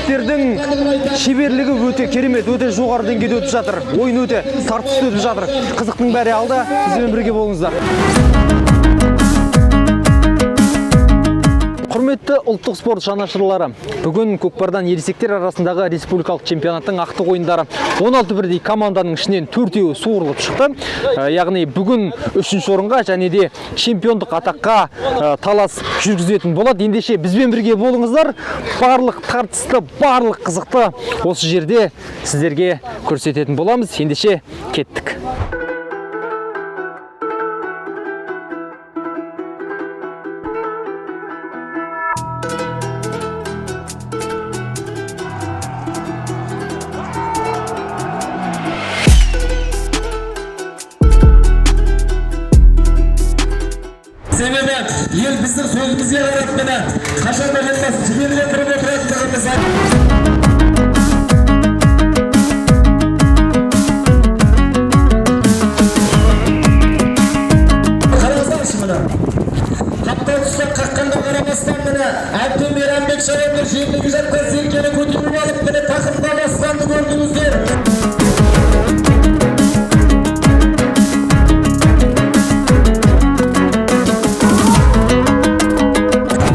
Жігіттердің шеберлігі өте керемет, өте жоғары деңгейде өтіп жатыр. Ойын өте тартысты өтіп жатыр. Қызықтың бәрі алда. Бізбен бірге болыңыздар. Құрметті ұлттық спорт жанашырлары, бүгін көкпардан ересектер арасындағы республикалық чемпионаттың ақтық ойындары. 16 бірдей команданың ішінен төртеуі суырылып шықты. Яғни бүгін үшінші орынға және де чемпиондық атаққа талас жүргізетін болады. Ендеше бізбен бірге болыңыздар. Барлық тартысты, барлық қызықты осы жерде сіздерге көрсететін боламыз. Ендеше кеттік. Себебі ел біздің сөзімізге қарап, міне, қашан да болмасын жігерлендіріп отыратындығымыз. Қараңыздаршы, міне, қаптал тұстан қаққанға қарамастан, міне, Әбден Мейрамбек шабандоз жердегі жатқан серкені көтеріп алып, міне, тақымға басқанды көрдіңіздер.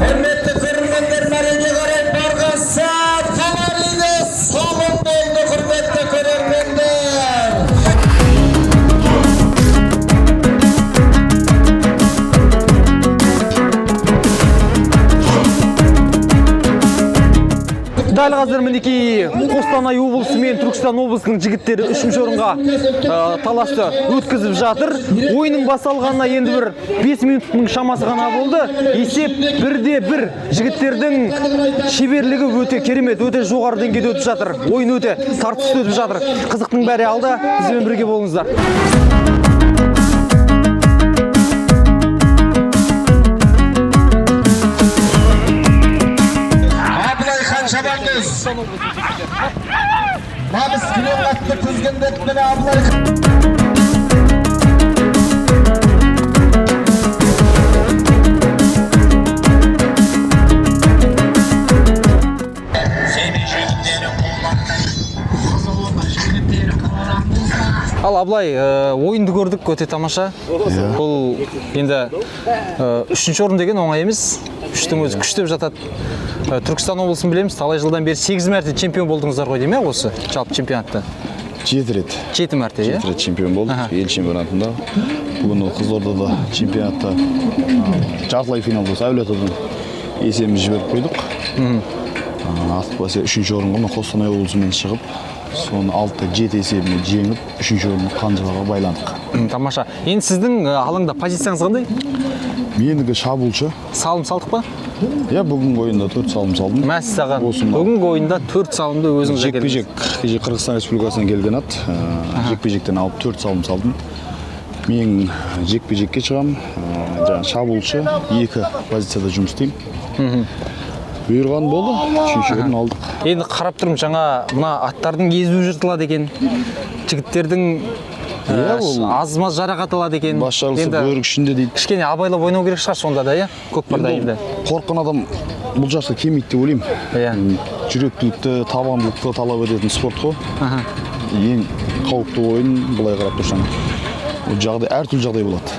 Құрметті көрермендер, мәреге қарай барған сәт Фанариді салым болды, құрметті көрермендер. Дәл қазір мінекей Қостанай облысы мен Түркістан облысының жігіттері үшінші орынға таласты өткізіп жатыр. Ойынның басталғанына енді бір 5 минуттың шамасы ғана болды. Есеп бірде бір. Жігіттердің шеберлігі өте керемет, өте жоғары деңгейде өтіп жатыр. Ойын өте тартысты өтіп жатыр. Қызықтың бәрі алда. Бізбен бірге болыңыздар. Абылай хан шабандоз намыс кілең атты тізгіндеп, міне, Абылай. Ал Абылай, ойынды көрдік, өте тамаша. Бұл енді үшінші орын деген оңай емес. Үштің өзі күштеп жатады. Түркістан облысын білеміз, талай жылдан бері 8 мәрте чемпион болдыңыздар ғой деймін, осы жалпы чемпионатта. 7 рет. 7 мәрте, иә? 7 рет чемпион болдық ел чемпионатында. Бүгін ол Қызылордада чемпионатта жартылай финалда осы Әулиеатадан есебімізді жіберіп қойдық. Артық бәсе үшінші орынға мына Қостанай облысымен шығып, соны 6-7 есебімен жеңіп, үшінші орынды қанжығаға байландық. Тамаша. Енді сіздің алаңда позицияңыз қандай? Менікі шабуылшы. Салым салдық па? Иә, бүгінгі ойында 4 салым салдым. Мәссаған. Осы мына Бүгінгі ойында 4 салымды өзіңіз жекпе жек кеше Қырғызстан Республикасынан келген ат, жекпе жектен алып 4 салым салдым. Мен жекпе жекке шығамын, жаңағы шабуылшы, екі позицияда жұмыс істеймін. Бұйырған болды, үшінші орын алдық. Енді қарап тұрмын, жаңа мына аттардың езуі жыртылады екен. Жігіттердің Иә, ол аз-маз жарақат алады екен. Бас жарылса Енді бөрік ішінде дейді. кішкене абайлап ойнау керек шығар сонда да, иә? Көкпарда енді. Қорыққан адам бұл жасқа келмейді деп ойлаймын. Иә. Жүректілікті, табандылықты талап ететін спорт қой. Ең қауіпті ойын былай қарап тұрсаң. Ол жағдай, әртүрлі жағдай болады.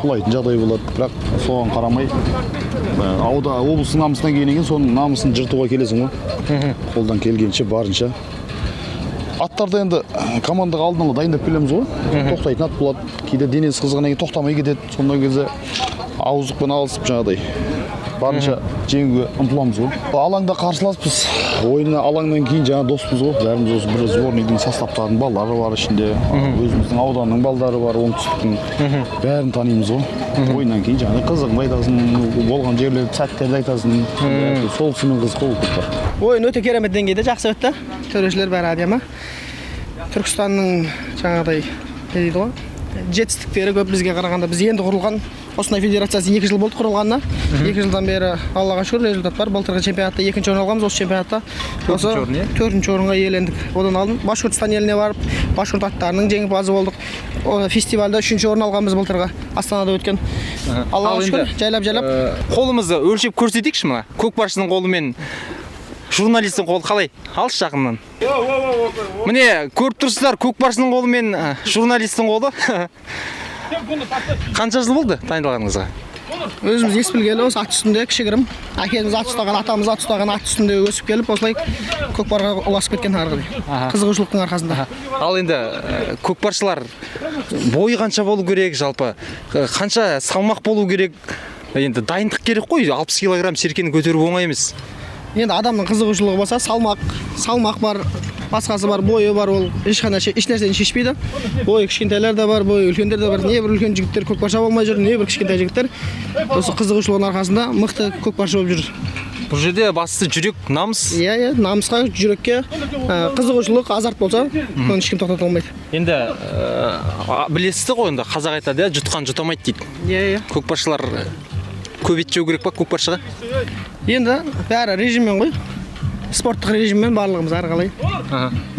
Құлайтын жағдай болады, бірақ соған қарамай ауда облыстың намысына келгеннен кейін соның намысын жыртуға келесің ғой. Қолдан келгенше, барынша. Аттарды енді командаға алдын ала дайындап келеміз ғой. Тоқтайтын ат болады. Кейде денесі қызғаннан кейін тоқтамай кетеді. Сондай кезде ауыздықпен алысып жаңағыдай барынша жеңуге ұмтыламыз ғой. Алаңда қарсыласпыз. Ойын алаңнан кейін жаңа доспыз ғой. Бәріміз осы бір сборныйдың составтарының балалары бар ішінде. Өзіміздің ауданның балдары бар, оңтүстіктің. Бәрін танимыз ғой. Ойыннан кейін жаңағыдай қызығын айтасың, болған жерлерді, сәттерді айтасың. Сол кісімен қызық қой ол көкпар. Ойын өте керемет деңгейде жақсы өтті. Төрешілер бәрі әдемі. Түркістанның жаңағыдай не дейді ғой, жетістіктері көп бізге қарағанда. Біз енді құрылған осындай федерациясы 2 жыл болды құрылғанына. 2 жылдан бері Аллаға шүкір результат бар. Былтырғы чемпионатта екінші орын алғанбыз, осы чемпионатта осы орын, иә? төртінші орынға иелендік. Одан алдын Башқұртстан еліне барып, башқұрт аттарының жеңімпазы болдық. Фестивальда үшінші орын алғанбыз былтырғы Астанада өткен. Аллаға Ал шүкір, енді, жайлап жайлап. Қолымызды өлшеп көрсетейікші мына. Көкпаршының қолымен Журналистің қолы қалай? Алшы жақыннан. Міне, көріп тұрсыздар, көкпаршының қолы мен журналистің қолы. Қанша жыл болды дайындалғаныңызға? Өзіміз ес білгелі осы ат үстінде, кішігірім. Әкеміз ат ұстаған, атамыз ат ұстаған, ат үстінде өсіп келіп, осылай көкпарға ұласып кеткен ары қарай. Қызығушылықтың арқасында. Ал енді көкпаршылар бойы қанша болу керек жалпы? Қанша салмақ болу керек? Енді дайындық керек қой, 60 килограмм серкені көтеру оңай емес. Енді адамның қызығушылығы болса, салмақ бар, басқасы бар, бойы бар, ол ешқандай еш нәрсені шешпейді. Бойы кішкентайлар да бар, бойы үлкендер де бар. Не бір үлкен жігіттер көкпаршы болмай жүр, не бір кішкентай жігіттер осы қызығушылығының арқасында мықты көкпаршы болып жүр. Бұл жерде бастысы жүрек, намыс. Иә, намысқа, жүрекке, қызығушылық, азарт болса, оны ешкім тоқтата алмайды. Енді білесіз ғой, енді қазақ айтады, иә, жұтқан жұтамайды дейді. Иә. Көкпаршылар көп ет жеу керек па көкпаршыға? Енді бәрі режиммен ғой. Спорттық режиммен барлығымыз ары қалай.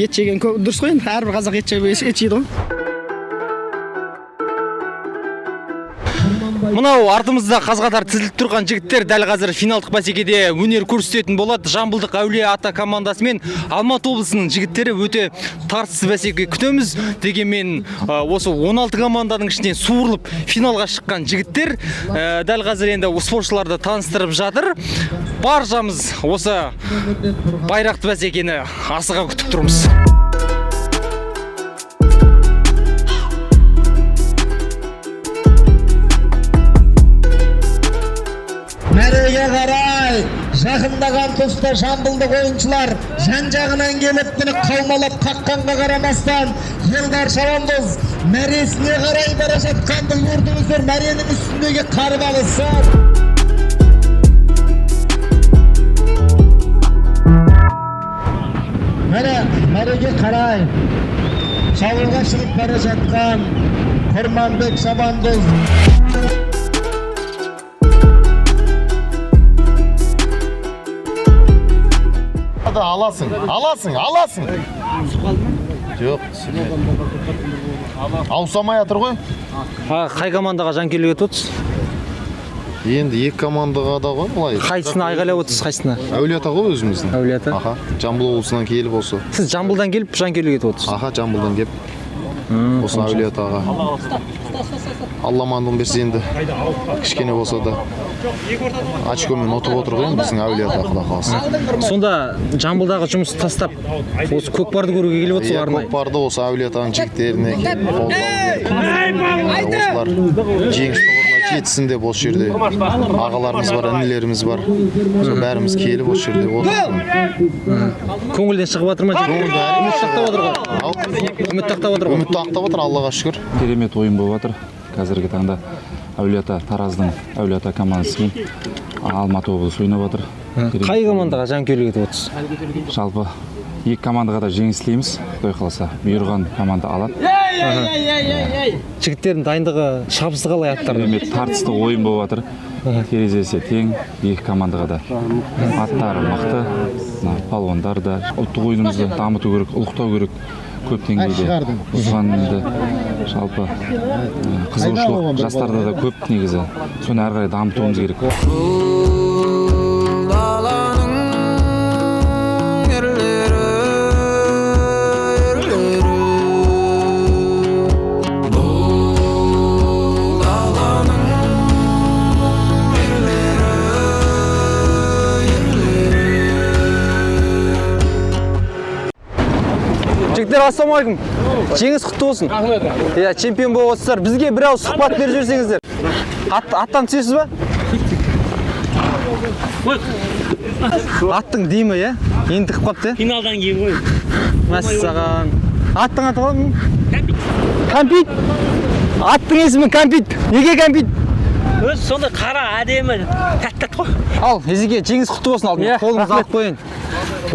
Ет жеген көп дұрыс қой енді, әрбір қазақ ет жейді ғой. Мынау артымызда қаз қатар тізіліп тұрған жігіттер дәл қазір финалдық бәсекеде өнер көрсететін болады. Жамбылдық Әулие Ата командасы мен Алматы облысының жігіттері өте тартысты бәсеке күтеміз. Дегенмен осы 16 команданың ішінен суырылып финалға шыққан жігіттер дәл қазір енді спортшыларды таныстырып жатыр. Баршамыз осы байрақты бәсекені асыға күтіп тұрмыз. Мәреге қарай жақындаған тұста жамбылдық ойыншылар жан-жағынан келіп міне қаумалап қаққанға қарамастан Елдар Шабандоз мәресіне қарай бара жатқанды көрдіңіздер. Мәренің үстіндегі қарбалысы. Міне мәреге қарай шабуылға шығып бара жатқан Құрманбек Шабандоз. Аласың, аласың, аласың. Жоқ, түсінбедім. Ауысамай жатыр ғой. Қай командаға жанкүйерлік етіп отырсыз? Енді екі командаға да ғой былай. Қайсысына айғайлап отырсыз, қайсысына? Әулиеата ғой өзіміздің. Әулиеата. Аха, Жамбыл облысынан келіп осы. Сіз Жамбылдан келіп жанкүйерлік етіп отырсыз? Аха, Жамбылдан келіп. Осы Әулиеатаға. Алла амандығын берсе енді кішкене болса да очкомен ұтып отыр ғой енді біздің Әулиеата, Құда қаласа. Сонда Жамбылдағы жұмысты тастап осы көкпарды көруге келіп отырсыз ғой арнайы? Көкпарды осы Әулиеатаның жігіттеріне келіп қолдау беріп, осылар жеңіс тұғырына жетсін деп осы жерде ағаларымыз бар, інілеріміз бар. Сол бәріміз келіп осы жерде отырмыз. Көңілден шығып жатыр ма? Көңілді Үміт ақтап отыр ғой. Үміт ақтап отыр ғой. Үмітті ақтап отыр, Аллаға шүкір. Керемет ойын болып жатыр. Қазіргі таңда Әулиеата Тараздың Әулиеата командасымен Алматы облысы ойнап жатыр. Қай командаға жанкүйерлік етіп отырсыз? Жалпы екі командаға да жеңіс тілейміз. Құдай қаласа, бұйырған команда алады. Жігіттердің дайындығы, шабысы қалай аттардың? Керемет тартысты ойын болып жатыр. Терезесі тең, екі командаға да. Аттары мықты, мына палуандар да. Ұлттық ойынымызды дамыту керек, ұлықтау керек көп деңгейде. Осыған енді жалпы қызығушылық жастарда да көп негізі. Соны әрі қарай дамытуымыз керек. Жігіттер, ассалаумағалейкум. Жеңіс құтты болсын. Рахмет. Иә, чемпион болып отырсыздар. Бізге бір ауыз сұхбат беріп жіберсеңіздер. Аттан түсесіз ба? Аттың демі, иә? Ентігіп қалыпты, иә? Финалдан кейін ғой. Мәссаған. Аттың аты қалай? Кәмпит. Кәмпит? Аттың есімі Кәмпит. Неге Кәмпит? Өзі сондай қара, әдемі, тәтті қой. Ал, Езеке, жеңіс құтты болсын алдымен. Қолыңызды алып қояйын.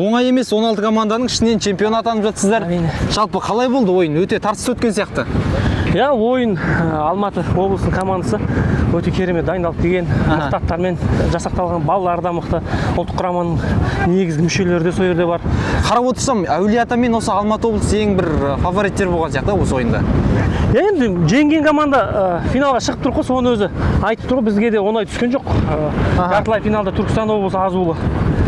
Оңай емес, 16 команданың ішінен чемпион атанып жатсыздар. Жалпы қалай болды ойын? Өте тартысты өткен сияқты. Иә, ойын Алматы облысының командасы өте керемет дайындалып келген, мықты аттармен жасақталған, балалар да мықты, ұлттық құраманың негізгі мүшелері де сол жерде бар. Қарап отырсам, Әулиеата мен осы Алматы облысы ең бір фавориттер болған сияқты осы ойында. Енді жеңген команда финалға шығып тұр ғой, соны өзі айтып тұр ғой, бізге де оңай түскен жоқ. Жартылай финалда Түркістан облысы азулы.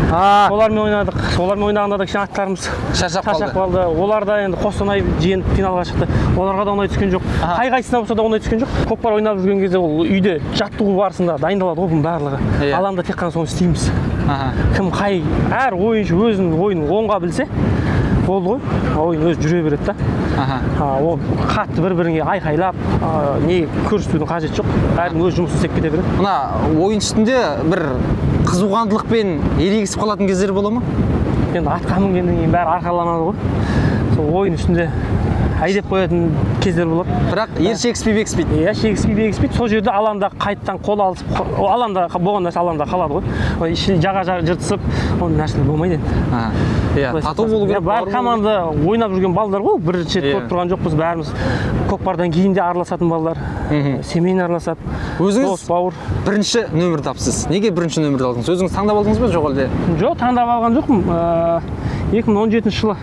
Солармен ойнадық. Солармен ойнағанда да кішкене аттарымыз Шаршап қалды. Қалды. Олар да енді Қостанай жеңіп финалға шықты. Оларға да оңай түскен жоқ. Қай қайсысына болса да оңай түскен жоқ. Көкпар ойнап жүрген кезде ол үйде жаттығу барысында дайындалады ғой бұның барлығы. Алаңда тек қана соны істейміз. Кім қай әр ойыншы өзінің ойынын оңға білсе болды ғой, ойын өзі жүре береді да. Ол қатты бір-біріңе айқайлап, не көрсетудің қажеті жоқ. Әркім өз жұмысын істеп кете береді. Мына ойын үстінде бір қызуқандылықпен ерегісіп қалатын кездер бола ма? Енді атқа мінгеннен кейін бәрі арқаланады ғой. Сол ойын үстінде әйдеп қоятын кездер болады. Бірақ ер шекіспей бекіспейді. Иә, шекіспей бекіспейді. Сол жерде алаңда қайттан қол алысып, алаңда болған нәрсе алаңда қалады ғой. Іші жаға жыртысып, ондай нәрселер болмайды енді. Иә, тату болу керек. Бар команда ойнап жүрген балдар ғой, бірінші рет көріп тұрған жоқпыз бәріміз. Көкпардан кейін де араласатын балдар, семейін араласады. Өзіңіз дос, бауыр. Бірінші нөмірді тапсыз. Неге бірінші нөмірді алдыңыз? Өзіңіз таңдап алдыңыз ба, жоқ әлде? Жоқ, таңдап алған жоқпын. 2017 жылы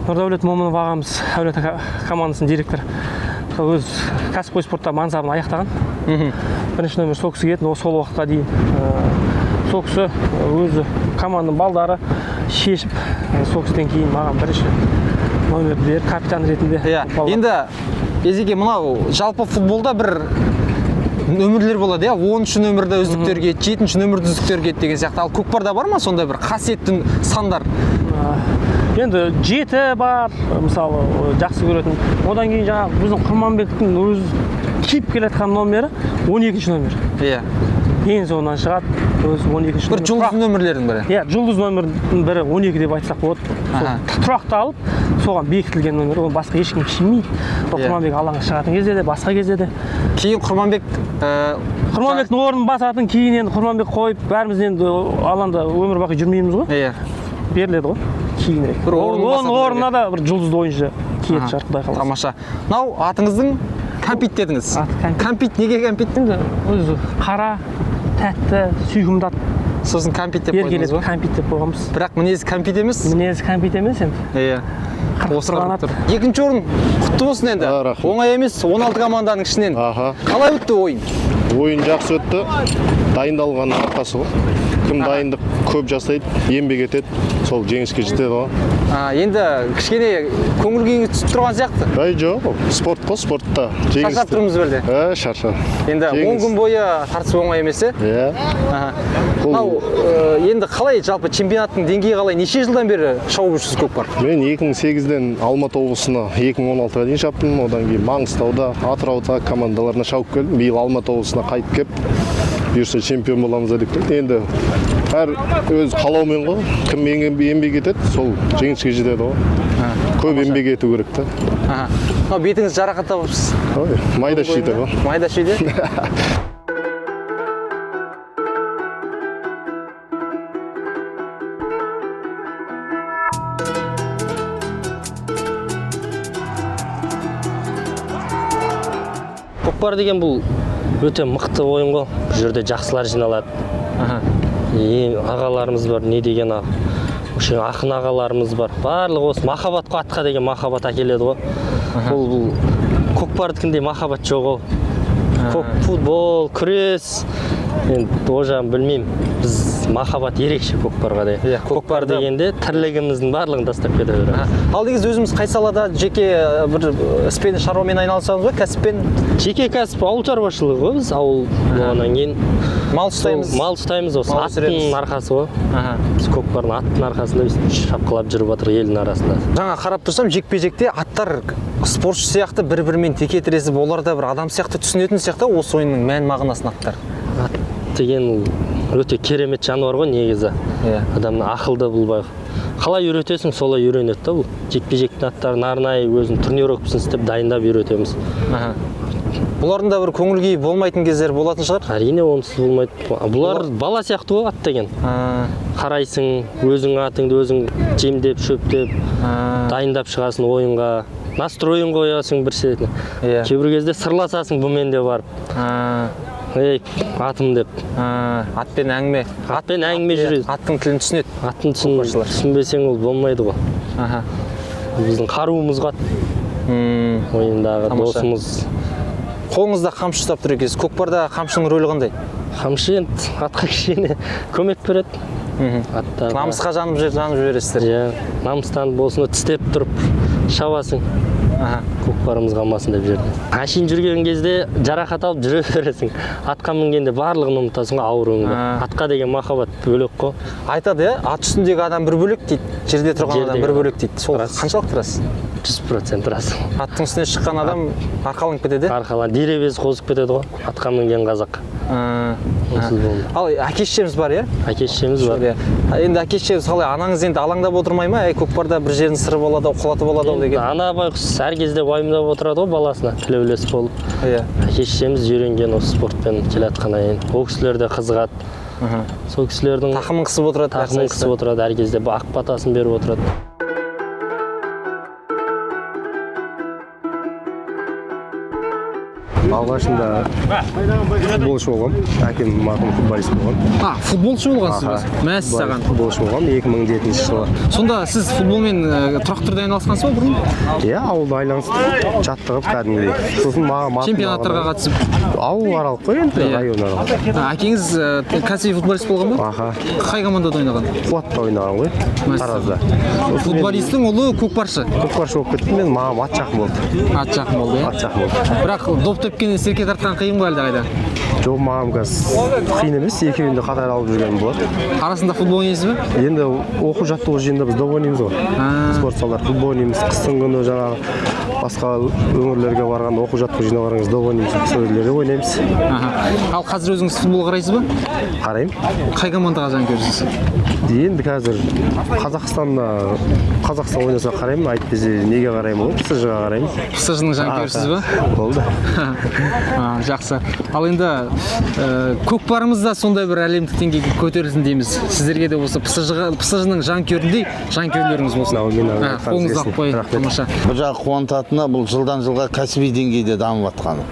Нұрдәулет Момынов ағамыз, Әулет командасының директоры, өз кәсіпқой спортта мансабын аяқтаған. Бірінші нөмір сол кісіге келетін, сол уақытқа дейін сол кісі өзі команданың балдары шешіп, сол кісіден кейін маған бірінші нөмірді беріп, капитан ретінде. Енді Езеке, мынау жалпы футболда бір нөмірлер болады, иә, 10-шы нөмірді үздіктерге, 7-ші нөмірді үздіктерге деген сияқты. Ал көкпарда бар ма сондай бір қасиетті сандар? Енді 7 бар, мысалы, жақсы көретін. Одан кейін жаңағы біздің Құрманбектің өз киіп келе жатқан номері 12-ші нөмір. Иә. Ең соңынан шығады, өз 12-ші бір жұлдыз нөмірлердің бірі. Иә, жұлдыз нөмірдің бірі 12 деп айтсақ болады. Тұрақты алып, соған бекітілген нөмір, оны басқа ешкім кимейді. Құрманбек алаңға шығатын кезде де, басқа кезде де. Кейін Құрманбек Құрманбектің орнын басатын, кейін енді Құрманбек қойып, бәріміз енді алаңда өмір бақи жүрмейміз ғой. Иә. Беріледі ғой кейінірек. Бір Оның орнына да бір жұлдызды ойыншы киетін шығар, Құдай қаласа. Тамаша. Мынау атыңыздың кәмпит дедіңіз. Кәмпит, неге кәмпит? Енді өзі қара, тәтті, сүйкімді ат. Сосын кәмпит деп қойдыңыз ба? Кәмпит деп қойғанбыз. Бірақ мінезі кәмпит емес. Мінезі кәмпит емес енді. Иә. Осырған тұр. Екінші орын құтты болсын енді. Оңай емес, 16 команданың ішінен. Қалай өтті ойын? Ойын жақсы өтті. Дайындалғанның арқасы ғой. Кім дайындық көп жасайды, еңбек етеді, сол жеңіске жетеді ғой. Енді кішкене көңіл күйіңіз түсіп тұрған сияқты. Әй, жоқ, спорт қой, спортта. Шаршап тұрмыз бірде. Шаршап. Енді 10 күн бойы тартыс оңай емес, е? Мынау енді қалай жалпы чемпионаттың деңгейі қалай? Неше жылдан бері шауып жүрсіз көкпар? Мен 2008-ден Алматы облысына 2016-ға дейін шаптым. Одан кейін Маңғыстауда, Атырауда командаларына шауып келдім. Биыл Алматы облысына қайтып келіп, бұйырса чемпион боламыз деп келдік. Енді әр өз қалауымен ғой, кім еңбек етеді, сол жеңіске жетеді ғой. Көп еңбек ету керек та. Мынау бетіңіз жарақат тауыпсыз. Ой, майда шүйде ғой. Майда шүйде. Көкпар деген бұл өте мықты ойын ғой. Бұл жерде жақсылар жиналады. Ең ағаларымыз бар, не деген ақын ағаларымыз бар. Барлығы осы махаббат қой, атқа деген махаббат әкеледі ғой. Бұл көкпардікіндей махаббат жоқ ол. Футбол, күрес, енді ол жағын білмеймін. Біз махаббат ерекше көкпарға деген. Көкпар дегенде тірлігіміздің барлығын тастап кете береміз. Ал негізі өзіміз қай салада жеке бір іспен, шаруамен айналысамыз ғой, кәсіппен? Жеке кәсіп ауыл шаруашылығы ғой, біз ауыл болғаннан кейін мал ұстаймыз. Мал ұстаймыз, осы аттың арқасы ғой. Біз көкпардың аттың арқасында шапқылап жүріп жатыр елдің арасында. Жаңа қарап тұрсам, жекпе-жекте аттар спортшы сияқты бір-бірімен теке тіресіп, олар да бір адам сияқты түсінетін сияқты осы ойынның мән мағынасын аттар. Ат деген өте керемет жануар ғой негізі. Адамның ақылды бұл байқ. Қалай үйретесің, солай үйренеді да бұл. Жекпе-жектің аттарын арнайы өзінің тренировкасын істеп дайындап үйретеміз. Бұлардың да бір көңіл күйі болмайтын кездері болатын шығар? Әрине, онсыз болмайды. Бұлар бала сияқты ғой ат деген. Қарайсың, өзің атыңды өзің жемдеп, шөптеп, дайындап шығасың ойынға. Настройын қоясың бір шетіне. Кейбір кезде сырласасың бұмен де барып. Ей, атым деп. Атпен әңгіме. Атпен әңгіме жүреді. Аттың тілін түсінеді. Аттың түсінбесең ол болмайды ғой. Біздің қаруымыз ғой ат. Ойындағы досымыз. Қолыңызда қамшы ұстап тұр екенсіз. Көкпарда қамшының рөлі қандай? Қамшы енді атқа кішкене көмек береді. Аттарға. Намысқа жанып жібересіздер. Иә, намыстанып осыны тістеп тұрып шабасың. Көкпарымыз қалмасын деп жерде. Әшейін жүрген кезде жарақат алып жүре бересің. Атқа мінгенде барлығын ұмытасың ғой, ауруыңды. Атқа деген махаббат бөлек қой. Айтады, иә, ат үстіндегі адам бір бөлек дейді, жерде тұрған адам бір бөлек дейді. Сол қаншалықты рас? 100% рас. Аттың үстіне шыққан адам арқаланып кетеді? Арқалан, деребесі қозып кетеді ғой, атқа мінген қазақ. Ал әке шешеміз бар, иә? Әке шешеміз бар. Енді әке шешеміз қалай, анаңыз енді алаңдап отырмай ма? Әй, көкпарда бір жерін сырып алады ау, құлатып алады ау деген. Ана байғұс әр кезде уайымдап отырады ғой баласына, тілеулес болып. Иә. Әке шешеміз үйренген осы спортпен келе жатқаннан кейін. Ол кісілер де қызығады. Сол кісілердің тақымын қысып отырады, тақымын қысып отырады, әр кезде ақ батасын беріп отырады. Алғашында футболшы болғам, әкем марқұм футболист болған. А, футболшы болғансыз ба? Мәссаған. Футболшы болғам 2007 жылы. Сонда сіз футболмен тұрақты түрде айналысқансыз ба бұрын? Иә, ауылда айналыстық, жаттығып кәдімгідей. Сосын маған чемпионаттарға қатысып. Ауыл аралық қой енді, район аралық. Әкеңіз кәсіби футболист болған ба? Аха. Қай командада ойнаған? Қуатта ойнаған ғой, Таразда. Футболисттің ұлы көкпаршы. Көкпаршы болып кеттім мен, маған ат жақын болды. Ат жақын болды, иә? Ат жақын болды. Бірақ доп тепкеннен серке тартқан қиын ғой әлдеқайда. Жоқ, маған қазір қиын емес, екеуін де қатар алып жүрген болады. Арасында футбол ойнайсыз ба? Енді оқу жаттығу жиынында біз доп ойнаймыз ғой. Спорт залдар футбол ойнаймыз. Қыстың күні жаңағы басқа өңірлерге барған оқу жаттығу жиынына барған кезде доп ойнаймыз, сол жерлерде ойнаймыз. Ал қазір өзіңіз футбол қарайсыз ба? Қараймын. Қай командаға жанкүйерсіз? Енді қазір Қазақстан ойнаса қараймын, әйтпесе неге қараймын ғой, ПСЖ-ға қараймын. ПСЖ-ның жанкүйерісіз ба? Болды. Жақсы. Ал енді көкпарымыз да сондай бір әлемдік деңгейге көтерілсін дейміз. Сіздерге де осы ПСЖ-ның жанкүйеріндей жанкүйерлеріңіз болсын. Қолыңызды алып қояйын. Тамаша. Бір жағы қуантатыны, бұл жылдан жылға кәсіби деңгейде дамып жатқаны,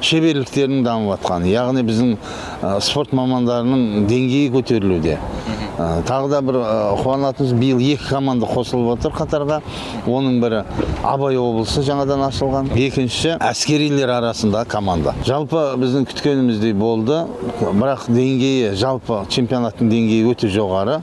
шеберліктерінің дамып жатқаны, яғни біздің спорт мамандарының деңгейі көтерілуде. Тағы да бір қуанатынымыз, биыл екі команда қосылып отыр қатарға. Оның бірі Абай облысы жаңадан ашылған, екіншісі әскерилер арасында команда. Жалпы біздің күткеніміздей болды, бірақ деңгейі, жалпы чемпионаттың деңгейі өте жоғары.